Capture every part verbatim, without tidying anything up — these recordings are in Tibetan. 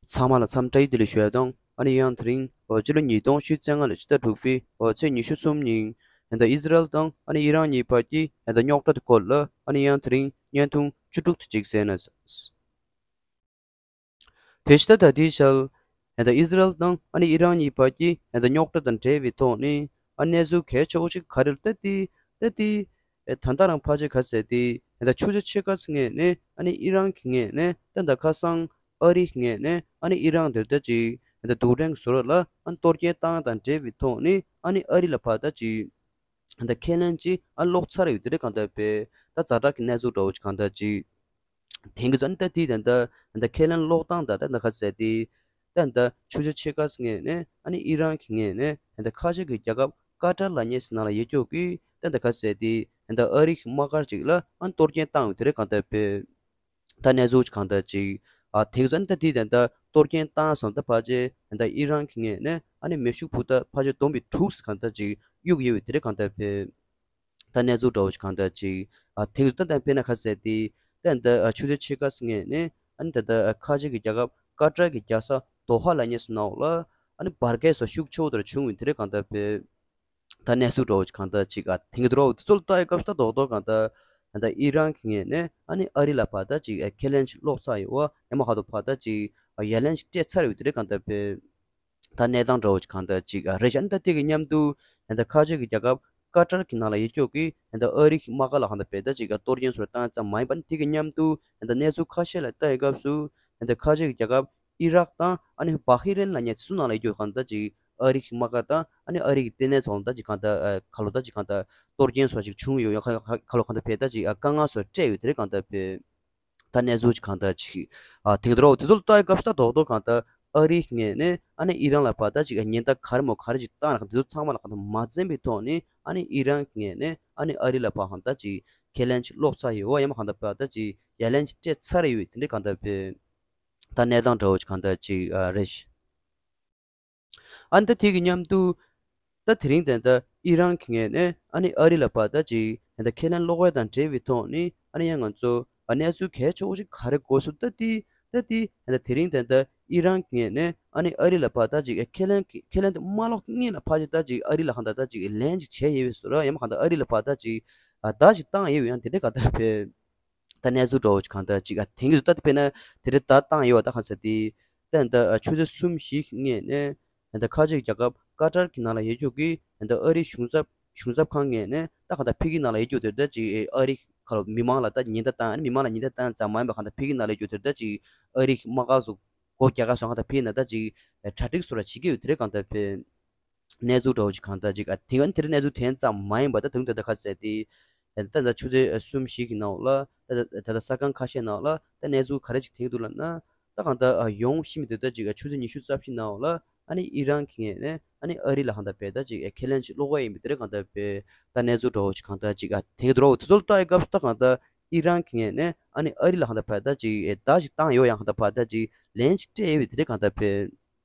ཚང་མ་ལ་འཚམས་བཀྲ་ཤིས་བདེ་ལེགས་ཞུ་ཡ་དང་། ཨ་ནི་ཡང་དེ་རིང་ཕྱི་ལོ་ཉིས་སྟོང་ཉི་ཤུ་རྩ་ལྔ་ལོའི་ཕྱི་ཟླ་དྲུག་པའི་ཚེས་ཉི་ཤུ་གསུམ་ཉིན་ད་ལྟ་ཨི་ཟི་རལ་དང་ཨ་ནི་ཨི་རན་གཉིས་བར་གྱི་ད་ལྟ་རྙོག་དྲ་དེ་སྐོར་ལ་ཨ་ནི་ཡང་དེ་རིང་བརྙན་ཐུང་བཅུ་དྲུག་དེ་གཅིག་གསན་ན། དེ་ཕྱི་ཟླ་ད་ལྟའི་ཆར་ད་ལྟ་ཨི་ཟི་རལ་དང་ཨ་ནི་ཨི་རན་གཉིས་བར་གྱི་ད་ལྟ་རྙོག་དྲ་དང་འབྲེལ་བའི་ཐོག་ནས་ཨ་གནས་ཚུལ་གལ་ཆེ་བོ་ཞིག་ག་རེ་ལ་ལྟ་དེ་ལྟ་དེ། ད་ལྟ་རང་ཕལ་ཆེར་ག་ཟེར་དེ་ད་ལྟ་ཆུ་ཚོད་ཕྱེད་ཀ་ཙམ་སྔོན་ནས་ཨ་ནི་ཨི་རན་གྱི་ངོས་ནས་ད་ལྟ་ཁ་སང་ཨ་རི་གི་ངོས་ནས་ཨ་ནི་ཨི་རན་དེར་ད་ཅིག་ད་ལྟ་རྡུལ་ཕྲན་གྱི་བཟོ་གྲྭ་ལ་ཨ་ནི་གཏོར་སྐྱོན་བཏང་དང་འབྲེལ་བའི་ཐོག་ནས་ཨ་ནི་ཨ་རི་ལ་ཕར་ད་ཅིག་ད་ལྟ་ཁས་ལེན་ཅིག་ཨ་སློག་ཚར་ཡོད་དེ་རེད། གང་ལྟར་བས་ད་ཛ་དྲག་གི་གནས་ཚུལ་འདྲ་བོ་ཞིག་གང་ལྟར་ཅིག་དེང་གི་ཚོ་ཨ་ནི་ད་དེ་ད་ལྟ་ད་ལྟ་ཁས་ལེན་སློག་སྟངས་ད་ད་ད་ག་ཟེར་དེ་ད་ད་ཆུ་ཚོད་ཕྱེད་ཀ་ཙམ་སྔོན་ནས་ཨ་ནི་ཨི་རན་གྱི་ངོས་ནས་ད་ལྟ་ཁ་ཤས་ཀྱི་རྒྱལ་ཁབ་ཀ་ཏར་ལབ་མཁན་ཞིག་ནང་ལ་ཡོད་ཀྱོག་གི་ད་ད་ག་ཟེར་དེ་ད་ད་ཨ་རི་གི་དམག་སྒར་ཅིག་ལ་ཨ་ནི་གཏོར་སྐྱོན་བཏང་ཡོད་དེ་རེད། གང་ལྟར་བས་ད་གནས་ཚུལ་ཅིག་གང་ལྟར་ཅིག་ཨ་དེང་སང་ད་དེ་ད་ད་གཏོར་སྐྱོན་བཏང་སོང་། ད་ཕལ་ཆེར་ད་ད་ཨི་རན་གྱི་ངོས་ནས་ཨ་ནི་མེ་ཤུགས་འཕུར་མདའ་ཕལ་ཆེར་བསྡོམས་པས་དྲུག་ཙམ་གང་ལྟར་ཅིག་གཡུག་ཡོད་དེ་རེད། གང་ལྟར་བས་ད་གནས་ཚུལ་འདྲ་བོ་ཞིག་གང་ལྟར་ཅིག་ཨ་དེང་སང་ད་ད་དཔེར་ན་ག་ཟེར་དེ་ད་ད་ཆུ་ཚོད་ཕྱེད་ཀ་ཙམ་སྔོན་ནས་ཨ་ནི་ད་ད་ཁ་ཆེ་གི་རྒྱལ་ཁབ་ཀ་ཏར་གྱི་རྒྱལ་ས་དོ་ཧ་ལབ་མཁན་ཞིག་ནང་ལ་ཨ་ནི་འབར་གས་སོགས་ཤུགས་ཆེ་བོ་དེ་འདྲ་བྱུང་ཡོད་དེ་རེད། གང་ལྟར་བས་ད་གནས་ཚུལ་འདྲ་བོ་ཞིག་གང་ལྟར་ཅིག་ཨ་དེང་གི་འདྲ་བོ་དེ་ཚོ་ལ་ལྟ་ཡི་སྐབས་སུ་ད་རྡོག་རྡོག་གང་ལྟར་ད་ད་ཨི་རན་གྱི་ངོས་ནས་ཨ་ནི་ཨ་རི་ལ་ཕར་ད་ཅིག་ཨ་ཁས་ལེན་ཅིག་སློག་ཚར་ཡོད་པ་ཡང་མ་ཧ་དོ་ཕར་ད་ཅིག་ཨ་ཡ་ལན་ཅིག་སྤྲད་ཚར་ཡོད་དེ་རེད། གང་ལྟར་བས་ད་གནས་སྟངས་འདྲ་བོ་ཅིག་གང་ལྟར་ཅིག་ཨ་རེད་ཤག་ཨ་ནི་ད་དེ་གི་མཉམ་དུ་ད་ད་ཁ་ཆེ་གི་རྒྱལ་ཁབ་ཀ་ཏར་གྱི་ནང་ལ་ཡོད་ཀྱོག་གི་ད་ད་ཨ་རི་གི་དམག་སྒར་ལ་གང་ལྟར་བས་ད་ཅིག་ཨ་གཏོར་སྐྱོན་སོགས་བཏང་ཙམ་མ་ཡིན་པ་ནི་དེ་གི་མཉམ་དུ་ད་ད་གནས་ཚུལ་ཁ་ཤས་ལ་ལྟ་ཡི་སྐབས་སུ་ད་ད་ཁ་ཆེ་གི་རྒྱལ་ཁབ་ཨི་རག་དང་ཨ་ནི་བྷ་ཧི་རན་ལབ་མཁན་དེ་ཚོ་ནང་ལ་ཡོད་ཀྱོག་གང་ལྟར་ཅིག་ཨ་རི་གི་དམག་སྒར་དང་ཨ་ནི་ཨ་རི་གི་ལྟེ་གནས་ཚོ་ལ་ད་ཅིག་གང་ལྟར་ཨ་ཁ་ལོ་ད་ཅིག་གང་ལྟར་གཏོར་སྐྱོན་སོགས་ཅིག་བྱུང་ཡོད། ཡང་ཁ་ཁ་ཁ་ལོ་གང་ལྟར་བས་ད་ཅིག་ཨ་དཀའ་ངལ་སོགས་སྤྲད་ཡོད་དེ་རེད། གང་ལྟར་བས་ད་གནས་ཚུལ་ཅིག་གང་ལྟར་ཅིག་ཨ་དེང་དུ་རོ་དེ་ཚོ་ལ་ལྟ་ཡི་སྐབས་སུ་ད་རྡོག་རྡོག་གང་ལྟར་ཨ་རིའི་ངོས་ནས་ཨ་ནི་ཨི་རན་ལ་ཕར་ད་ཅིག་ཨ་ཉེན་བརྡ་ག་རེ་མོ་ག་རེ་ཅིག་བཏང་ན་གང་དེ་ཚོ་ཚང་མ་ལ་གང་ལྟར་མ་འཛེམ་པའི་ཐོག་ནས་ཨ་ནི་ཨི་རན་ངོས་ནས་ཨ་ནི་ཨ་རི་ལ་ཕར་གང་ལྟར་ཅིག་ཁས་ལེན་ཅིག་སློག་ཚར་ཡོད་པ་ཡང་མ་གང་ལྟར་ཕར་ད་ཅིག་ཡ་ལན་ཅིག་སྤྲད་ཚར་ཡོད་དེ་འདྲ་གང་ལྟར་བས་ད་གནས་སྟངས་འདྲ་བོ་ཅིག་གང་ལྟར་ཅིག་ཨ་རེད། ཨ་ནི་ད་དེ་གི་མཉམ་དུ་ད་དེ་རིང་ད་ལྟ་ཨི་རན་གྱི་ངོས་ནས་ཨ་ནི་ཨ་རི་ལ་ཕར་ད་ཅིག་ད་ལྟ་ཁས་ལེན་སློག་ཡ་དང་འབྲེལ་བའི་ཐོག་ནས་ཨ་ནི་ཡང་ང་ཚོ་ཨ་གནས་ཚུལ་གལ་ཆེ་བོ་ཞིག་ག་རེ་གོ་སོང་། ད་དེ་ད་དེ་ད་ལྟ་དེ་རིང་ད་ལྟ་ཨི་རན་གྱི་ངོས་ནས་ཨ་ནི་ཨ་རི་ལ་ཕར་ད་ཅིག་ཁས་ལེན་ཁས་ལེན་དེ་མ་སློག་སྔོན་ལ་ཕར་ཅིག་ད་ཅིག་ཨ་རི་ལ་གང་ལྟར་ད་ཅིག་ལན་ཅིག་བྱས་ཡོད་པའི་བཟོ་འདྲ་ཡང་མ་གང་ལྟར་ཨ་རི་ལ་ཕར་ད་ཅིག་ཨ་བརྡ་ཅིག་བཏང་ཡོད་པའི་ཡང་དེ་འདྲ་གང་ལྟར་བས། ད་གནས་ཚུལ་འདྲ་བོ་ཅིག་གང་ལྟར་ཅིག་ཨ་དེང་གི་ད་དཔེར་ན་དེ་འདྲ་བརྡ་བཏང་ཡོད་པ་ད་གང་ཟེར་དེ། ད་ད་ཆུ་ཚོད་གསུམ་བཞི་གི་སྔོན་ནས་ད་ཁ་ཆེ་རྒྱལ་ཁབ་ཀ་ཏར་གྱི་ནང་ལ་ཡོད་རྒྱུ་གི་ད་ཨ་རི་གཞུང་ཚབ་གཞུང་ཚབ་ཁང་ངོས་ནས་ད་གང་ལྟར་ཕ་གི་ནང་ལ་ཡོད་རྒྱུ་དེ་ད་ཅིག་ཨ་རི་ཁ་ལོ་མི་མང་ལ་ད་ཉེན་བརྡ་བཏང་ཨ་ནི་མི་མང་ལ་ཉེན་བརྡ་བཏང་ཙམ་མ་ཡིན་པ་གང་ལྟར་ཕ་གི་ནང་ལ་ཡོད་རྒྱུ་དེ་ད་ཅིག་ཨ་རི་དམག་སྒར་སོགས་སྒོ་རྒྱག་ག་སོགས་གང་ལྟར་ཕ་གི་ནང་ད་ཅིག་གྲ་སྒྲིག་སོགས་ལ་བྱེད་ཀྱི་ཡོད་དེ་རེད་གང་ལྟར་བས། གནས་ཚུལ་འདྲ་བོ་ཞིག་གང་ལྟར་ཅིག་ཨ་དེང་ཨ་ནི་དེ་རིང་གནས་ཚུལ་དེ་ཙམ་མ་ཡིན་པ་ད་དུང་ད་ལྟ་ཁ་གསལ་ཏེ། ད་ལྟ་ཆུ་ཚོད་གསུམ་བཞི་གི་ནང་ལ་ད་ད་ད་ལྟ་གསར་ཁང་ཁ་ཤས་ནང་ལ་ད་གནས་ཚུལ་ག་རེ་ཅིག་དེང་དུ་ལབ་ན། ད་གང་ལྟར་ཨ་ཡོང་ཤི་མི་དེ་ད་ཅིག་ཨ་ཆུ་ཚོད་ཉི་ཤུ་རྩ་བཞི་ནང་ལ་ཨ་ནི་ཨི་རན་གྱི་ངོས་ནས་ཨ་ནི་ཨ་རི་ལ་གང་ལྟར་བས་ད་ཅིག་ཨ་ཁས་ལེན་ཅིག་སློག་གི་ཡིན་པའི་དེ་རེད་གང་ལྟར་བས། ད་གནས་ཚུལ་འདྲ་བོ་ཞིག་གང་ལྟར་ཅིག་ཨ་དེང་དུ་རོ་དེ་ཚོ་ལ་ལྟ་ཡི་སྐབས་སུ་ད་གང་ལྟར་ཨི་རན་གྱི་ངོས་ནས་ཨ་ནི་ཨ་རི་ལ་གང་ལྟར་བས་ད་ཅིག་ཨེ་བརྡ་ཅིག་བཏང་ཡོད་ཡང་གང་ལྟར་བས་ད་ཅིག་ལན་ཅིག་སྤྲད་ཡོད་པའི་དེ་རེད་གང་ལྟར་བས།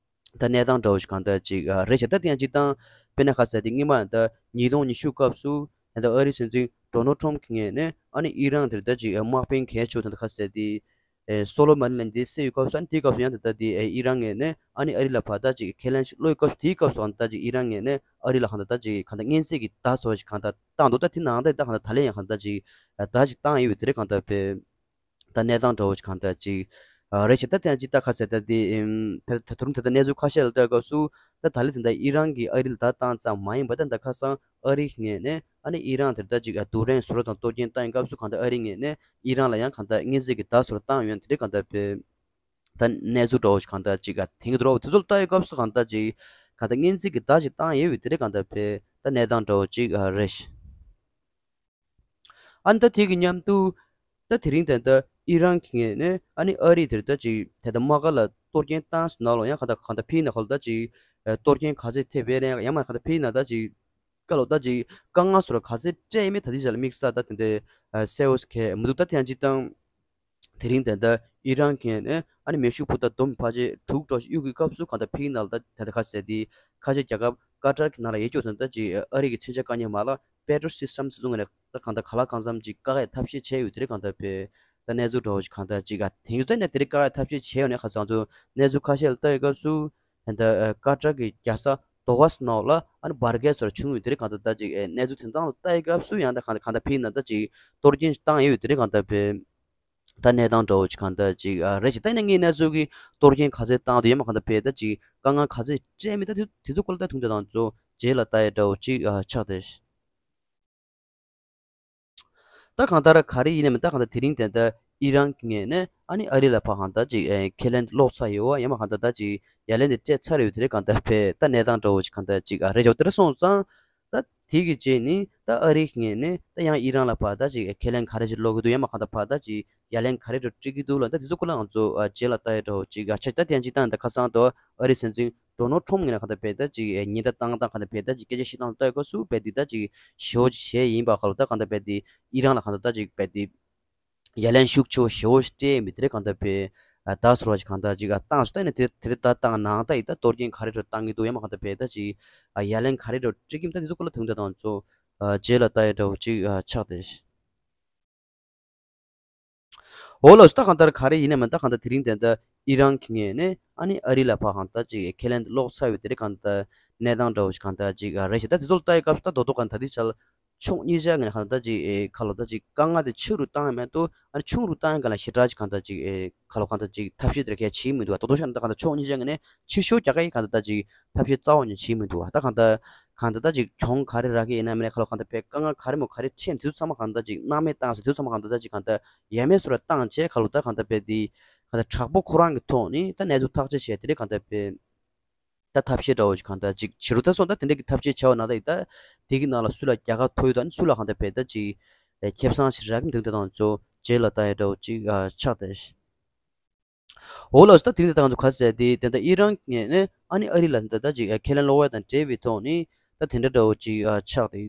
ད་གནས་སྟངས་འདྲ་བོ་ཞིག་གང་ལྟར་ཅིག་ཨ་རེད་ཤག་ད་དེ་ཡང་སྤྱིར་བཏང་དཔེར་ན་ཁ་གསལ་དེ་སྔོན་མ་ད་ཉིས་སྟོང་ཉི་ཤུ་སྐབས་སུ་ད་ཨ་རིའི་སྲིད་འཛིན་ཌོ་ནལ་ཊམ་གྱི་ངོས་ནས་ཨ་ནི་ཨི་རན་དེར་ད་ཅིག་དམག་དཔོན་གལ་ཆེ་བོ་ད་ཁ་གསལ་དེ་སོ་ལོ་མ་ནི་ལན་དེ་བསད་ཡོད་སྐབས་སུ་ཨ་ནི་དེའི་སྐབས་སུ་ཡང་ད་ལྟ་དེ་ཨི་རན་ངོས་ནས་ཨ་ནི་ཨ་རི་ལ་ཕར་ད་ཅིག་ཁས་ལེན་ཞིག་བློ་ཡི་སྐབས་སུ་དེའི་སྐབས་སུ་ད་ཅིག་ཨི་རན་ངོས་ནས་ཨ་རི་ལ་གང་ད་ད་ཅིག་གང་ད་སྙན་སེང་གི་བརྡ་ཚོ་ཞིག་གང་ད་བཏང་འདུག་ད་དེ་ནང་ད་ད་གང་ད་ད་ལན་ཡང་གང་ད་ཅིག་བརྡ་ཞིག་བཏང་ཡོད་པའི་དེ་རེད་གང་ད་བས། ད་གནས་སྟངས་འདྲ་བོ་ཞིག་གང་ལྟར་ཅིག་ཨ་རེད་ཤག་ད་དེ་ཡང་ཅིག་ད་ཁ་གསལ་ད་དེ་ཨིམ་ད་ད་དུང་ད་ལྟ་གནས་ཚུལ་ཁ་ཤས་ལ་ལྟོས་སྐབས་སུ་ད་ད་ལན་དེ་འདྲ་ཨི་རན་གྱིས་ཨ་རི་ལ་བརྡ་བཏང་ཙམ་མ་ཡིན་པ་ད་ད་ཁ་སང་ཨ་རིའི་ངོས་ནས་ཨ་ནི་ཨི་རན་དེར་ད་ཅིག་ཨ་རྡུལ་ཕྲན་བཟོ་གྲྭ་དང་གཏོར་སྐྱོན་བཏང་ཡིན་སྐབས་སུ་གང་ལྟར་ཨ་རིའི་ངོས་ནས་ཨི་རན་ལ་ཡང་གང་ལྟར་སྙན་སེང་གི་བརྡ་བཟོ་འདྲ་བཏང་ཡོད་དེ་རེད་གང་ལྟར་བས། ད་གནས་ཚུལ་འདྲ་བོ་ཞིག་གང་ལྟར་ཅིག་ཨ་དེང་གི་འདྲ་བོ་དེ་ཚོ་ལ་ལྟོས་སྐབས་སུ་གང་ལྟར་ཅིག་གང་ལྟར་སྙན་སེང་གི་བརྡ་ཞིག་བཏང་ཡོད་པའི་དེ་རེད་གང་ལྟར་བས། ད་གནས་སྟངས་འདྲ་བོ་ཅིག་ཨ་རེད། ཨ་ནི་ད་དེ་གི་མཉམ་དུ་ད་དེ་རིང་ད་ལྟ་ཨི་རན་གྱི་ངོས་ནས་ཨ་ནི་ཨ་རི་དེར་ད་ཅིག་ད་ལྟ་དམག་སྒར་ལ་གཏོར་སྐྱོན་བཏང་ཟེར་ནང་ལོགས་ཡང་གང་ལྟར་གང་ལྟར་ཕ་གི་ནང་ཁོ་ལ་ད་ཅིག་གཏོར་སྐྱོན་ག་ཚད་ཐེབས་པས་ལན་ཡང་མ་གང་ལྟར་ཕ་གི་ནང་ད་ཅིག་སྐབས་ལ་ད་ཅིག་དཀའ་ངལ་སོགས་ལ་ག་ཚད་སྤྲད་མེད་ད་དེ་ཅག་ལ་དམིགས་བསལ་ད་དེ་འདྲའི་གསལ་བོ་ཞིག་གས་མི་འདུག་ད་དེ་ཡང་སྤྱིར་བཏང་དེ་རིང་ད་ལྟ་ཨི་རན་གྱི་ངོས་ནས་ཨ་ནི་མེ་ཤུགས་འཕུར་མདའ་འདོམ་ཕལ་ཆེར་དྲུག་འགྲོ་ཞིག་གཡུག་གི་སྐབས་སུ་གང་ལྟར་ཕ་གི་ནང་ལ་ད་ད་ལྟ་ཁ་གསལ་དེ་ཁ་ཆེ་རྒྱལ་ཁབ་ཀ་ཏར་གྱི་ནང་ལ་ཡོད་ཀྱོག་དང་ད་ཅིག་ཨ་རི་གི་མཚོན་ཆ་བཀག་ཉར་མ་ལག་པེ་ཊྲི་ཡོཊ་སི་སི་ཊམ་ཟེར་བཟུང་ནས་ད་གང་ལྟར་ག་ལ་གང་འཚམ་ཅིག་བཀག་ཡས་ཐབས་ཤེས་བྱས་ཡོད་དེ་རེད་གང་ལྟར་བས། ད་གནས་ཚུལ་འདྲ་བོ་ཞིག་གང་ལྟར་ཅིག་ཨ་དེང་དུས་ད་ནས་དེ་རིང་བཀག་ཡ་ཐབས་ཤེས་བྱས་ཡོད་ནས་ཁ་སང་ཚོ་གནས་ཚུལ་ཁ་ཤས་ལ་ལྟ་ཡི་སྐབས་སུ་ད་ཀ་ཏར་གྱི་རྒྱལ་ས་དོ་ཧ་ནང་ལ་ཨ་ནི་འབར་གས་ཚོར་བྱུང་ཡོད། དེ་རིང་གང་ལྟར་ད་ཅིག་གནས་ཚུལ་དེ་དང་ལ་ལྟ་ཡི་སྐབས་སུ་ཡང་ད་གང་ལྟར་གང་ལྟར་ཕིན་ན་ད་ཅིག་གཏོར་སྐྱོན་ཞིག་བཏང་ཡོད། དེ་རིང་གང་ལྟར་བས། ད་གནས་སྟངས་འདྲ་བོ་ཅིག་གང་ལྟར་ཅིག་ཨ་རེད་ཅིག་ད་ནས་ངའི་གནས་ཚུལ་གྱི་གཏོར་སྐྱོན་ག་ཚད་བཏང་འདུག་ཡང་མ་གང་ལྟར་བས་ད་ཅིག་དཀའ་ངལ་ག་ཚད་སྤྲད་མེད་ད་དེ་དེ་ཚོ་སྐོར་ལ་ད་ཐུང་ཐུང་དང་ཚོ་རྗེས་ལ་ལྟ་ཡ་འདྲ་བོ་ཅིག་ཨ་ཆགས་ཏེ། ད་གང་ལྟར་ག་རེ་ཡིན་ནའི་མིན་ད་གང་ལྟར་དེ་རིང་དེ་ལྟར་ཨི་རན་གྱི་ངོས་ནས་ཨ་ནི་ཨ་རི་ལ་ཕར་གང་ལྟར་ཅིག་ཨེ་ཁས་ལེན་སློག་ཚར་ཡོད་པ་ཡང་མ་གང་ལྟར་ད་ཅིག་ཡ་ལན་དེ་སྤྲད་ཚར་ཡོད། དེ་རིང་གང་ལྟར་བས་ད་གནས་སྟངས་འདྲ་བོ་ཅིག་གང་ལྟར་ཅིག་ཨ་རེད་ཅོག་དེ་འདྲ་སོང་ཙང་ད་དེ་གི་རྗེས་ནི་ད་ཨ་རི་གི་ངོས་ནས་ད་ཡང་ཨི་རན་ལ་ཕར་ད་ཅིག་ཁས་ལེན་ག་རེ་ཅིག་སློག་གི་འདུག་ཡང་མ་གང་ལྟར་ཕར་ད་ཅིག་ཡ་ལན་ག་རེ་འདྲ་སྤྲད་ཀྱི་འདུག་ལ་ད་དེ་ཚོ་སྐོར་ལ་ང་ཚོ་ཨ་རྗེས་ལ་ལྟ་ཡ་འདྲ་བོ་ཅིག་ཨ་ཆ་ད་དེ་ཡང་ཅིག་ད་ད་ཁ་སང་དུ་ཨ་རི་སྲིད་འཛིན་ཌོ་ནལ་ཊམ་ངོས་ནས་གང་ལྟར་བས་ད་ཅིག་ཉེན་བརྡ་བཏང་སྟངས་གང་ལྟར་བས་ད་ཅིག་སྐད་ཆ་བཤད་སྟངས་ལ་ལྟ་ཡ་སྐབས་སུ་བས་འདི་ད་ཅིག་ཞེ་པོ་ཅིག་ཞེ་ཡིན་པ་ག་ལ་ད་གང་ལྟར་བས་འདི་ཨི་རན་ལ་གང་ལྟར་ད་ཅིག་བས་འདི་ཡ་ལན་ཤུགས་ཆེ་བོ་ཞེ་པོ་ཅིག་སྤྲད་ཡིན་པས་དེ་རེད་གང་ལྟར་བས་ད་སོ་ར་ཅིག་གང་ལྟར་ཅིག་བཏང་སོང་། ད་ནི་དེ་དེ་རེད་ད་བཏང་ནང་ད་ཡིན་ད་གཏོར་སྐྱོན་ག་རེ་འདྲ་བཏང་གི་འདུག་ཡང་མ་གང་ལྟར་བས་ད་ཅིག་ཡ་ལན་ག་རེ་འདྲ་སྤྲད་ཀྱི་ཡིན་ད་དེ་ཚོ་སྐོར་ལ་དུང་ད་དང་ཚོ་རྗེས་ལ་ལྟ་ཡ་འདྲ་བོ་ཅིག་ཆགས་ཏེ། འོ་ལགས་སོ། ད་གང་ལྟར་ག་རེ་ཡིན་ནའི་མིན་ད་གང་ལྟར་དེ་རིང་དེ་འདྲ་ཨི་རན་གྱི་ངོས་ནས་ཨ་ནི་ཨ་རི་ལ་ཕར་གང་ལྟར་ཅིག་ཁས་ལེན་སློག་ཚར་བའི་དེ་རིང་གང་ལྟར་གནས་སྟངས་འདྲ་བོ་ཞིག་གང་ལྟར་ཅིག་རེད་ཤག་ད་དེ་ཚོ་ལ་ལྟ་ཡི་སྐབས་སུ་ད་རྡོག་རྡོག་གང་ད་དེ་ཆ་ལ་ཕྱོགས་གཉིས་ཆ་ངོས་ནས་གང་ལྟར་ཅིག་ཁ་ལོ་ད་ཅིག་དཀའ་ངལ་དེ་ཆེ་རུ་བཏང་ཡ་མེད་དུ་ཨ་ནི་ཆུང་རུ་བཏང་ཡ་གང་ལ་ཞེ་དྲག་ཅིག་གང་ལྟར་ཅིག་ཁ་ལོ་གང་ལྟར་ཅིག་ཐབས་ཤེས་དེ་འདྲ་གས་བྱེད་མི་འདུག་བ། རྡོག་རྡོག་ཤ་ན་ད་གང་ལྟར་ཕྱོགས་གཉིས་ཆ་ངོས་ནས་ཕྱི་ཤོག་རྒྱག་ག་ཡི་གང་ལྟར་ད་ཅིག་ཐབས་ཤེས་རྩ་བ་ནས་བྱེད་མི་འདུག་བ། ད་གང་ལྟར་གང་ལྟར་ད་ཅིག་གྱོང་ག་རེ་རག་གི་ཡིན་ན་མིན་ན་ཁ་ལོ་གང་ལྟར་བས་དཀའ་ངལ་ག་རེ་མོ་ག་རེ་འཕྲད་དུས་ཚང་མ་གང་ལྟར་ཅིག་སྣང་མེད་བཏང་སོང་། དུས་ཚང་མ་གང་ལྟར་ད་ཅིག་གང་ལྟར་ཡ་མེད་བཟོ་འདྲ་བཏང་བྱས་ཁ་ལོ་ད་གང་ལྟར་བས་དེ་གང་ལྟར་དྲག་པོ་ཁོ་རང་གི་ཐོག་ནས་ད་གནས་ཚུལ་ཐག་གཅོད་བྱས་དེ་རེད་གང་ལྟར་བས་ད་ཐབས་ཤེས་འདྲ་བོ་ཞིག་གང་ལྟར་ཅིག་བྱེད་རུ་ད་སོང་། ད་དེ་འདྲ་གི་ཐབས་ཤེས་བྱ་བ་ན་ད་ཡིག་ད་དེ་གི་ནང་ལ་སུ་ལ་རྒྱལ་ཁ་ཐོབ་ཡོད་དང་སུ་ལ་གང་ལྟར་བས་ད་ཅིག་ཁེ་བཟང་ཞིག་རག་གི་མི་འདུག་ད་དང་ཚོ་རྗེས་ལ་ལྟ་ཡ་འདྲ་བོ་ཅིག་ཆགས་ཏེ། འོ་ལགས་སོ། ད་དེང་དེ་དང་ཚོ་ག་ཟེར་དེ་དེ་ད་ཨི་རན་ངོས་ནས་ཨ་ནི་ཨ་རི་ལ་འདི་ད་ཅིག་ཁས་ལེན་སློག་ཡ་དང་འབྲེལ་བའི་ཐོག་ནས་ད་དེ་འདྲ་འདྲ་བོ་ཅིག་ཆགས་ཏེ།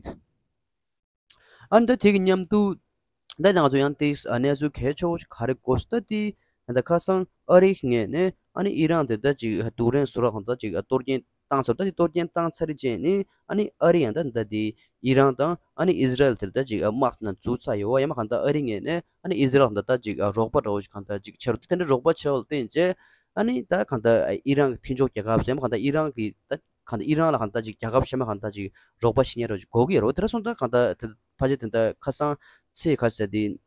ཨ་ནི་ད་དེ་གི་མཉམ་དུ་ད་དང་ཚོ་ཡང་དེ་གནས་ཚུལ་གལ་ཆེ་བོ་ཞིག་ག་རེ་གོ་སོང་ད་དེ་ད་ཁ་སང་ཨ་རི་ངོས་ནས་ཨ་ནི་ཨི་རན་དེ་ད་ཅིག་རྡུལ་ཕྲན་བཟོ་འདྲ་གང་ད་ཅིག་གཏོར་སྐྱོན་བཏང་ཚར། ད་ཅིག་གཏོར་སྐྱོན་བཏང་ཚར་རྗེས་ནས་ཨ་ནི་ཨ་རི་ཡང་ད་ད་དེ་ཨི་རན་དང་ཨ་ནི་ཨི་ཟི་རལ་དེར་ད་ཅིག་དམག་ནང་འཛུལ་ཚར་ཡོད་པ་ཡང་མ་གང་ད་ཨ་རི་ངོས་ནས་ཨ་ནི་ཨི་ཟི་རལ་ལ་ད་ཅིག་རོགས་པ་འདྲ་བོ་ཞིག་གང་ད་ཅིག་བྱ་རུ་དེ་འདྲ་རོགས་པ་བྱ་བ་ལ་བརྟེན་བྱས་ཨ་ནི་ད་གང་ད་ཨི་རན་གྱི་མཐུན་ཕྱོགས་རྒྱལ་ཁབ་ཟེར་མ་གང་ད་ཨི་རན་གྱི་ད་གང་ད་ཨི་རན་ལ་གང་ད་ཅིག་རྒྱལ་ཁབ་གཞན་མ་གང་ད་ཅིག་རོགས་པ་བྱེད་མཁན་འདྲ་བོ་ཞིག་དགོས་ཀྱི་ཡོད་རེད་བ། དེ་འདྲ་སོང་ད་གང་ད་དེ་ཕལ་ཆེར་དེ་འདྲ་ཁ་སང་ཚེས་ག་ཟེར་དེ།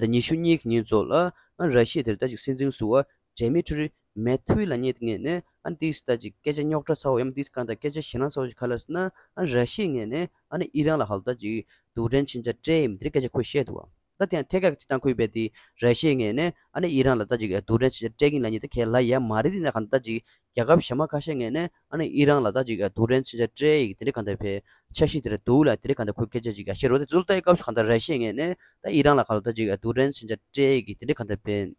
ད་ཉི་ཤུ་གཉིས་ཀྱི་ཉིན་ཚོ་ལ་ཨ་ར་ཤི་ཡའི་དེར་ད་ཅིག་སྲིད་འཛིན་ཟུར་པ་ཌི་མི་ཊི་རི་མེད་ཐུའི་ལབ་མཁན་དེ་ངོས་ནས་ཨ་ཏིས་ད་ཅིག་སྐད་ཆ་རྙོག་དྲ་ཚ་བོ་ཡང་ཏིས་གང་ད་སྐད་ཆ་ཞེད་སྣང་ཚ་བོ་ཞིག་ག་ལ་ཟེར་ན་ཨ་ར་ཤི་ཡའི་ངོས་ནས་ཨ་ནི་ཨི་རན་ལ་ཧ་ལ་ད་ཅིག་རྡུལ་ཕྲན་མཚོན་ཆ་སྤྲད་ཡིན་མི་དེ་སྐད་ཆ་ཁོས་བཤད་འདུག་བ། ད་དེ་ཡང་ཐད་ཀར་ཅིག་ད་ཁོས་བས་དེ་ར་ཤི་ཡའི་ངོས་ནས་ཨ་ནི་ཨི་རན་ལ་ད་ཅིག་རྡུལ་ཕྲན་མཚོན་ཆ་སྤྲད་ཀྱིན་ལབ་མཁན་དེ་ཁས་ལ་ཡ་མ་རེད། དེ་ན་གང་ད་ཅིག་རྒྱལ་ཁབ་གཞན་མ་ཁ་ཤས་ངོས་ནས་ཨ་ནི་ཨི་རན་ལ་ད་ཅིག་རྡུལ་ཕྲན་མཚོན་ཆ་སྤྲད་ཡིན་དེ་འདྲ་གང་ད་བས་འཆར་གཞི་དེ་འདྲ་འདུག་ལབ་དེ་འདྲ་གང་ད་ཁོས་སྐད་ཆ་ཅིག་བཤད་རོགས་དེ་ཚུལ་ལྟ་ཡི་སྐབས་སུ་གང་ད་ར་ཤི་ཡའི་ངོས་ནས་ད་ཨི་རན་ལ་ག་ལ་ད་ཅིག་རྡུལ་ཕྲན་མཚོན་ཆ་སྤྲད་ཀྱི་དེ་འདྲ་གང་ད་བས་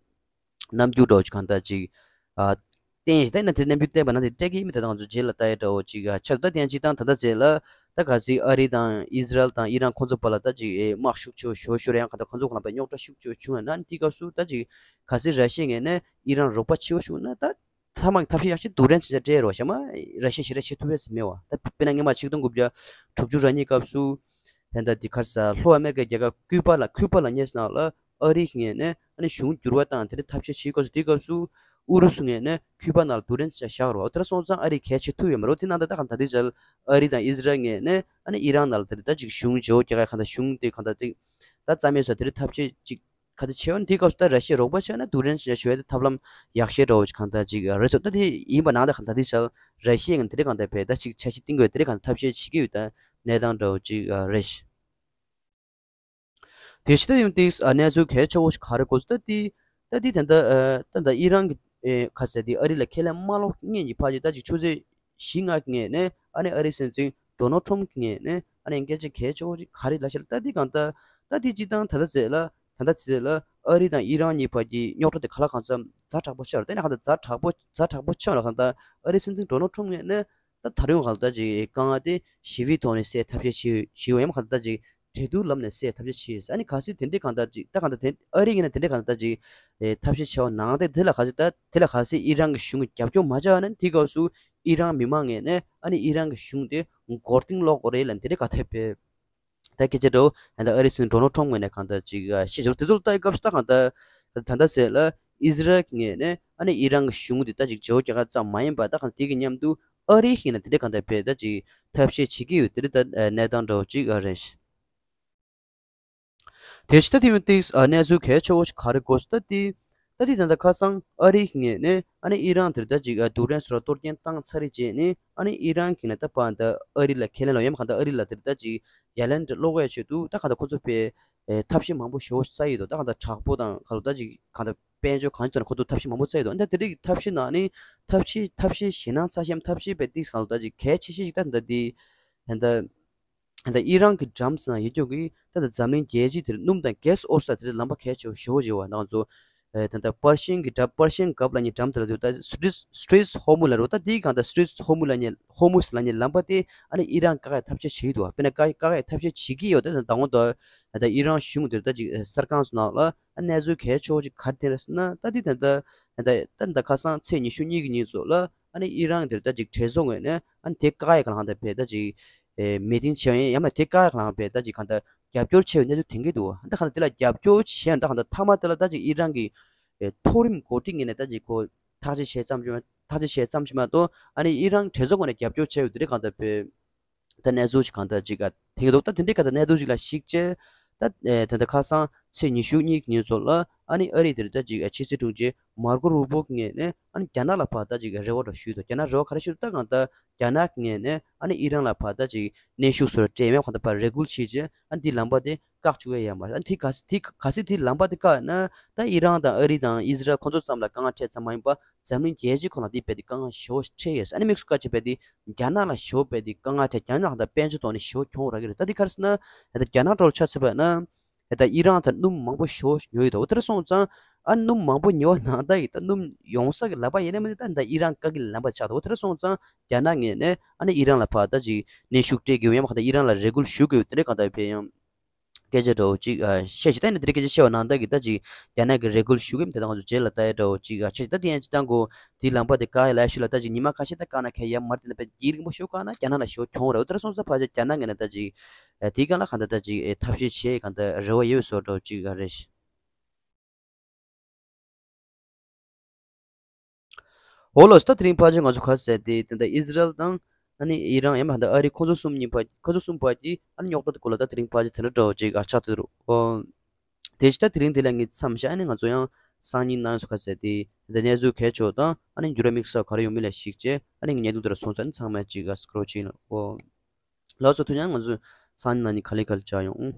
རྣམ་འགྱུར་འདྲ་བོ་ཅིག་གང་ད་ཅིག་ཨ་བསྟན་ཞིག་ད་ན་དེ་རྣམ་འགྱུར་བསྟན་པ་ན་དེ་སྤྲད་ཀྱི་ཡིན་མི་དེ་དང་ཚོ་རྗེས་ལ་ལྟ་ཡི་འདྲ་བོ་ཅིག་ཨ་ཆགས་ད་དེ་ཡང་ཅིག་དང་ད་ལྟ་རྗེས་ལ་ད་ག་ཚིག་ཨ་རི་དང་ཨི་ཟི་རལ་དང་ཨི་རན་ཁོང་ཚོ་བར་ལ་ད་ཅིག་ཨེ་དམག་ཤུགས་ཆེ་བོ་ཞོ་ཞོ་རེ་ཡང་གང་ད་ཁོང་ཚོ་གང་ལ་པའི་རྙོག་དྲ་ཤུགས་ཆེ་བོ་བྱུང་ཡ་ན་དེའི་སྐབས་སུ་ད་ཅིག་ག་ཚིག་ར་ཤི་ཡའི་ངོས་ནས་ཨི་རན་རོགས་པ་ཆེ་བོ་ཞུ་ན་ད། ཐ་མ་གི་ཐབས་ཤེས་ཡག་ཤོས་རྡུལ་ཕྲན་མཚོན་ཆ་སྤྲད་རོགས་ཞེས་མ་ར་ཤི་ཡ་ཞེ་དྲག་བྱེད་ཐུབ་པས་མེད་བ། ད་དཔེར་ན་སྔོན་མ་ཆིག་སྟོང་དགུ་བརྒྱ་དྲུག་ཅུ་རེ་གཉིས་སྐབས་སུ་ཧན་ད་དེ་གར་ས་ལྷོ་ཨ་མེ་རི་ཀའི་རྒྱལ་ཁབ་ཀུ་པ་ལ་ཀུ་པ་ལབ་མཁན་ནང་ལ་ཨ་རིའི་ངོས་ནས་ཨ་ནི་གཞུང་འགྱུར་བ་བཏང་དེ་འདྲ་ཐབས་ཤེས་བྱེད་སྐབས་སུ་དེའི་སྐབས་སུ་ཨུ་རུ་སུ་ངོས་ནས་ཀུ་པ་ནང་ལ་རྡུལ་ཕྲན་མཚོན་ཆ་བཞག་རོགས། དེ་འདྲ་སོང་ཙང་ཨ་རི་གལ་ཆེ་ཐུབ་ཡོད་མ་རེད། དེ་ནང་ད་ད་གང་ད་དེ་ཅལ་ཨ་རི་དང་ཨི་ཟི་རལ་ངོས་ནས་ཨ་ནི་ཨི་རན་ནང་ལ་དེ་འདྲ་ད་ཅིག་གཞུང་བརྗེ་པོ་རྒྱག་ཡ་གང་ད་གཞུང་དེ་གང་ད་དེ་ད་རྩ་མེད་བཟོ་དེ་འདྲ་ཐབས་ཤེས་ཅིག་ག་དེ་བྱས་པ་ནི་དེའི་སྐབས་སུ་ད་ར་ཤི་ཡས་རོགས་པ་བྱས་ན་རྡུལ་ཕྲན་ཞེས་ཞུ་ཡ་དེ་ཐབས་ལམ་ཡག་ཤོས་འདྲ་བོ་ཅིག་གང་ལྟར་ཅིག་རེད་ཚོ། ད་དེ་ཡིན་པ་ན་ད་གང་ལྟར་དེ་ཆ་ར་ཤི་ཡས་ངས་དེ་འདྲ་གང་ལྟར་བས་ད་ཅིག་འཆར་གཞི་བཏིང་དགོས་དེ་འདྲ་གང་ལྟར་ཐབས་ཤེས་བྱེད་ཀྱི་ཡོད། ད་གནས་སྟངས་འདྲ་བོ་ཅིག་རེད་ཤག་དེ་ཕྱི་ད་ཡིན་དེ་གནས་ཚུལ་གལ་ཆེ་བོ་ཞིག་ག་རེ་གོ་ཚོད་ད་དེ་ད་དེ་ད་ལྟ་ད་ལྟ་ཨི་རན་གྱི་ཁ་ཟེར་དེ་ཨ་རི་ལ་ཁས་ལེན་མ་སློག་སྔོན་གྱི་ཕར་ཅིག་ད་ཅིག་ཆུ་ཚོད་བཞི་ལྔ་གི་ངོས་ནས་ཨ་ནི་ཨ་རིའི་སྲིད་འཛིན་ཌོ་ནལ་ཊམ་གྱི་ངོས་ནས་ཨ་ནི་སྐད་ཆ་གལ་ཆེ་བོ་ཅིག་ག་རེ་ལབ་ཤག་ལབ་ད་དེ་གང་ལྟར་ད་དེ་སྤྱིར་བཏང་ད་ལྟ་ཚེ་ལ་ད་ལྟ་ཚེ་ལ་ཨ་རི་དང་ཨི་རན་གཉིས་བར་གྱི་རྙོག་དྲ་དེ་ག་ལ་གང་འཚམ་ཛ་དྲག་པོ་ཆགས་རེད། དེ་ནས་གང་ལྟར་ཛ་དྲག་པོ་ཛ་དྲག་པོ་ཆགས་ལ་གང་ལྟར་ཨ་རིའི་སྲིད་འཛིན་ཌོ་ནལ་ཊམ་ངོས་ནས་ད་ད་རུང་གང་ལྟར་ཅིག་དཀའ་ངལ་དེ་ཞི་བའི་ཐོག་ནས་སེལ་ཐབས་ཤེས་བྱེད་བྱེད་འོ་ཡང་གང་ལྟར་ཅིག་འབྲེལ་གཏུག་ལམ་ནས་སེལ་ཐབས་ཤེས་བྱེད། ཨ་ནི་གལ་སྲིད་དེ་འདྲའི་གང་ལྟར་ཅིག་ད་གང་ལྟར་དེ་ཨ་རི་ངོས་ནས་དེ་འདྲའི་གང་ལྟར་ཅིག་ཐབས་ཤེས་བྱས་པ་ནང་དེ་དེ་ལ་གལ་སྲིད་ད་དེ་ལ་གལ་སྲིད་ཨི་རན་གྱི་གཞུང་གིས་རྒྱབ་སྐྱོར་མ་བྱས་པ་ན་དེའི་སྐབས་སུ་ཨི་རན་མི་མང་ངོས་ནས་ཨ་ནི་ཨི་རན་གྱི་གཞུང་དེ་མགོ་རྟིང་སློག་དགོས་རེད་ལབ་དེ་འདྲའི་ག་ཐད་པའི་ ད་སྐད་ཆ་འདྲ་བོ་ད་ཨ་རིའི་སྲིད་འཛིན་ཌོ་ནལ་ཊམ་ངོས་ནས་གང་ལྟར་ཅིག་བཤད་ཆོག་དེ་ཚོ་ལ་ལྟ་སྐབས་སུ་ད་གང་ལྟར་ད་ལྟ་ཟེར་ལ་ཨི་ཟི་རལ་ངོས་ནས་ཨ་ནི་ཨི་རན་གྱི་གཞུང་འདི་ད་ཅིག་བརྗེ་པོ་རྒྱག་ཁ་ཙམ་མ་ཡིན་པ་ད་གང་དེ་གི་མཉམ་དུ་ཨ་རིའི་ངོས་ནས་དེ་འདྲའི་གང་ལྟར་བས་ད་ཅིག་ཐབས་ཤེས་བྱེད་ཀྱི་ཡོད་དེ་འདྲའི་ད་གནས་སྟངས་འདྲ་བོ་ཅིག་རེད། དེ་བཞིན་ད་དེ་བས་ཏིག་གནས་ཚུལ་གལ་ཆེ་བོ་ཞིག་ག་རེ་གོ་སོང་ད་དེ། ད་དེ་ད་ལྟ་ཁ་སང་ཨ་རིའི་ངོས་ནས་ཨ་ནི་ཨི་རན་དེར་ད་ཅིག་རྡུལ་ཕྲན་སོགས་གཏོར་སྐྱོན་བཏང་ཚར་རེད་བྱས་ནས་ཨ་ནི་ཨི་རན་གྱིས་ནས་ད་ཕར་ད་ཨ་རི་ལ་ཁས་ལེན་ལོ་ཡང་གང་ད་ཨ་རི་ལ་དེར་ད་ཅིག་ཡ་ལན་སློག་ཡས་ཆེད་དུ་ད་གང་ད་ཁོ་ཚོ་པའི་ཐབས་ཤེས་མང་པོ་ཞེ་པོ་བཙལ་ཡོད་དོ། ད་གང་ད་དྲག་པོ་དང་ག་ལོ་ད་ཅིག་གང་ད་དཔལ་འབྱོར་གང་ཅི་ཐོག་ནས་ཁོ་ཚོ་ཐབས་ཤེས་མང་པོ་བཙལ་ཡོད་དོ། ད་དེ་རིགས་ཐབས་ཤེས་ནང་ནས་ཐབས་ཤེས་ཐབས་ཤེས་ཞེད་སྣང་ཚ་ཤམ་ཐབས་ཤེས་པའི་ཏིག་གང་ལོ་ད་ཅིག་གལ་ཆེ་ཤོས་ཤིག་ད་ད་དེ་ད་ད། ད་ཨི་རན་གྱི་འགྲམ་ཟེར་ན་ཡིན་རྒྱུ་གི་ད་ད་འཛམ་གླིང་རྒྱལ་སྤྱི་དེར་སྣུམ་དང་གྷེ་སི་འོར་ས་དེར་ལམ་པ་གལ་ཆེ་བོ་ཞེ་པོ་ཞིག་ཡོད་པ་ང་ཚོ་ད་ད་པར་ཤིན་གྱི་འགྲམ་པར་ཤིན་གྷལཕ་ལབ་མཁན་འགྲམ་དེ་ལ་དུ་ད་སི་ཊྲེཊ་སི་ཊྲེཊ་ཧོར་མུ་ལབ་རེད། ད་དེའི་སྒང་ད་སི་ཊྲེཊ་ཧོར་མུ་ལབ་མཁན་ཧོར་མུ་ཟེར་ལབ་མཁན་ལམ་པ་དེ་ཨ་ནི་ཨི་རན་བཀག་ཡ་ཐབས་ཤེས་བྱེད་ཀྱི་འདུག་བ། དཔེར་ན་བཀག་བཀག་ཡ་ཐབས་ཤེས་བྱེད་ཀྱི་ཡོད། ད་ད་ད་འོང་ད་ད་ཨི་རན་གཞུང་དེར་ད་ཅིག་གསར་ཁང་ཚོ་ནང་ལ་ཨ་གནས་ཚུལ་གལ་ཆེ་བོ་ཅིག་ག་རེ་བསྟན་རེད་ཟེར་ན་ད་དེ་ད་ད་ད་ད་ད་ཁ་སང་ཚེས་ཉི་ཤུ་གཉིས་ཀྱི་ཉིན་ཚོ་ལ་ཨ་ནི་ཨི་རན་དེར་ད་ཅིག་གྲོས་ཚོགས་ངོས་ནས་ཨ་ནི་དེ་བཀག་ཡ་ག་ལ་ཧང་ད་བས་ད་ཅིག་ཨེ་མི་ཊིང་བྱས་ཡིན་ཡང་མ་དེ་བཀག་ཡ་ག་ལ་ཧང་བས་ད་ཅིག་གང་ད་རྒྱབ་སྐྱོར་བྱས་ཡོད་གནས་ཚུལ་ཐོན་གྱི་འདུག་ད་གང་ད་དེ་ལ་རྒྱབ་སྐྱོར་བྱས་ཡང་ད་གང་ད་མཐའ་མ་དེ་ལ་ད་ཅིག་ཨི་རན་གྱི་ཨེ་མཐོ་རིམ་འགོ་ཁྲིད་ངོས་ནས་ད་ཅིག་ཁོ་ཐག་གཅོད་བྱས་ཙམ་ཅིག་མ་ཐག་གཅོད་བྱས་ཙམ་ཞིག་མ་གཏོགས་ཨ་ནི་ཨི་རན་གྲོས་ཚོགས་ངོས་ནས་རྒྱབ་སྐྱོར་བྱས་ཡོད་དེ་རེད་གང་ད་བས། ད་གནས་ཚུལ་ཞིག་གང་ལྟར་ཅིག་ག་ཐེངས་འདུག་ད་དེ་འདྲའི་ག་ད་གནས་ཚུལ་ཞིག་ལ་གཞིགས་བྱས་ད་ཨེ་ད་ལྟ་ཁ་སང་ཚེས་ཉི་ཤུ་གཉིས་ཀྱི་ཉིན་ཚོ་ལ་ཨ་ནི་ཨ་རི་དེར་ད་ཅིག་ཨེ་ཕྱི་སྲིད་དྲུང་ཆེ་མར་ཀོ་རུ་བྷོ་ངོས་ནས་ཨ་ནི་རྒྱ་ནག་ལ་ཕར་ད་ཅིག་རེ་བ་འདྲ་ཞུས་འདུག་རྒྱ་ནག་རེ་བ་ག་རེ་ཞུས་འདུག་ད་གང་ལྟར་རྒྱ་ནག་ངོས་ནས་ཨ་ནི་ཨི་རན་ལ་ཕར་ད་ཅིག་གནོན་ཤུགས་སོགས་སྤྲད་མེད་གང་ལྟར་ཕར་རེ་སྐུལ་བྱས་རྗེས་ཨ་ནི་འདི་ལམ་པ་དེ་བཀག་བཅུག་ཡ་ཡོད་མ་རེད། ཨ་ནི་དེ་ག་དེ་ག་ཚོད་དེ་ལམ་པ་དེ་བཀག་ན་ད་ཨི་རན་དང་ཨ་རི་དང་ཨི་ཟི་རལ་ཁོང་ཚོ་ཙམ་ལ་དཀའ་ངལ་འཕྲད་ཙམ་མ་ཡིན་པ། འཛམ་གླིང་རྒྱལ་སྤྱི་ཁོ་ན་འདི་རྦད་དེ་དཀའ་ངལ་ཞེ་པོ་འཕྲད་ཡོད། ཨ་ནི་དམིགས་སུ་བཀར་བྱས་རྦད་དེ་རྒྱ་ནག་ལ་ཞེ་པོ་རྦད་དེ་དཀའ་ངལ་འཕྲད། རྒྱ་ནག་ལ་ད་དཔལ་འབྱོར་ཐོག་ནས་ཞེ་པོ་གྱོང་རག་གི་རེད། ད་འདི་ག་རེ་ཟེར་ན་ད་རྒྱ་ནག་འགྲོ་ལ་ཆ་མཚོན་པ་ན་ད་ཨི་རན་ད་སྣུམ་མང་པོ་ཞེ་པོ་ཉོ་ཡི་འདུག་འོ་དེ་འདྲ་སོང་ཙང་ཨ་སྣུམ་མང་པོ་ཉོ་བ་ནང་ད་ཡི་ད་སྣུམ་ཡོང་ས་གི་ལག་པ་ཡེ་ནས་མ་ནི་ད་ད་ཨི་རན་བཀག་གི་ལམ་པ་ཆགས་འདུག་འོ་དེ་འདྲ་སོང་ཙང་རྒྱ་ནག་ངོས་ནས་ཨ་ནི་ཨི་རན་ལ་ཕར་ད་ཅིག་གནོན་ཤུགས་སྤྲད་དགོས་ཡང་མ་ཁ་ད་ཨི་རན་ལ་རེ་སྐུལ་ཞུ་དགོས་དེ་འདྲ་གང་ལྟར་ཕེ་ཡང་། སྐད་ཆ་འདྲ་བོ་ཅིག་ཨ་བཤད་ཅིག་ད་ནི་དེ་རིང་སྐད་ཆ་བཤད་པ་ནང་ལྟར་གྱི་ད་ཅིག་རྒྱ་ནག་གི་རེ་སྐུལ་ཞུ་གི་མི་དེ་དག་ང་ཚོ་རྗེས་ལ་ལྟ་ཡ་འདྲ་བོ་ཅིག་ཨ་བཤད་ཅིག་ད་དེ་ཡང་ཅིག་ད་གོ་དེའི་ལམ་པ་དེ་བཀག་ཡ་ལ་ཤུ་ལ་ད་ཅིག་ཉི་མ་ཁ་ཤས་ད་བཀག་ན་ཁ་ཡ་མར་དེ་ན་པད་ཡིག་རིང་པོ་ཞོ་བཀག་ན་རྒྱ་ནག་ལ་ཞོ་གྱོང་རེད། འོ་དེ་ར་སོང་ཙང་ཕ་ཅིག་རྒྱ་ནག་ངོས་ནས་ད་ཅིག་ཨ་དེའི་སྒང་ལ་གང་ལྟར་ད་ཅིག་ཨེ་ཐབས་ཤེས་བྱེད་གང་ལྟར་རེ་བ་ཡོད་བཟོ་འདྲ་བོ་ཅིག་ཨ་རེད། འོ་ལགས་སོ། ད་དེ་རིང་ཕལ་ཆེར་ང་ཚོ་ག་ཟེར་ཏེ་དེ་འདྲ་ཨི་ཟི་རལ་དང་ཨ་ནི་ཨི་རན་ཡང་མ་ད་ཨ་རི་ཁོ་ཚོ་གསུམ་གཉིས་བར་ཁོ་ཚོ་གསུམ་བར་གྱི་ཨ་ནི་རྙོག་དྲ་དེ་སྐོར་ལ་ད་དེ་རིང་ཕལ་ཆེར་དེ་འདྲ་འདྲ་བོ་ཅིག་ཨ་ཆགས་བསྡད་རོགས། འོ། དེ་བཞིན་ད་དེ་རིང་དེ་ལ་ངས་མཚམས་བཞག་ཨ་ནི་ང་ཚོ་ཡང་སང་ཉིན་གནངས་ཚེ་ག་ཟེར་ཏེ་དེ་འདྲ་གནས་ཚུལ་གལ་ཆེ་བ་དང་ཨ་ནི་འགྱུར་བ་དམིགས་བསལ་ག་རེ་ཡོང་མིན་ལ་གཞིགས་བྱས་ཨ་ནི་ངས་བརྙན་ཐུང་དེ་ལ་སོང་ཙང་ཨ་ནི་ཚང་མས་ཅིག་ཨ་སྐུ་རོགས་བྱེད་ཡིན། འོ། ལགས་སོ། ཐུགས་རྗེ་ཆེ། ང་ཚོ་སང་ཉིན་གནངས་ཉིན་ག་ལེ་ག་ལེ་མཇལ་ཡོང་།